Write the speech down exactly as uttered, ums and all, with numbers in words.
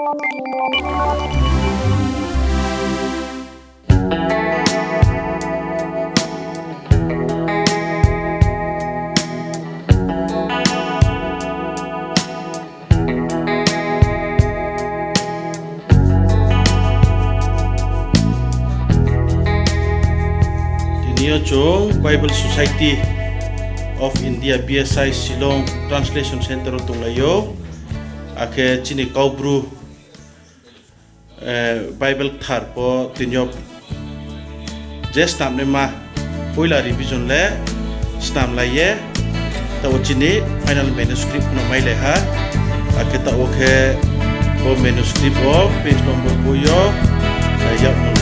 Tini yo chung Bible Society of India, B S I, Shillong Translation Center wo tonglai ou. Akhe chini Kaubru, eh, Bible kthar pho tini yo je snamnaima poila revision le snamlai ye, taoh wo chini final manuscript no mailai ha. Akhe taoh wo khe bo manuscript wo page number boi yo, eh, yakmul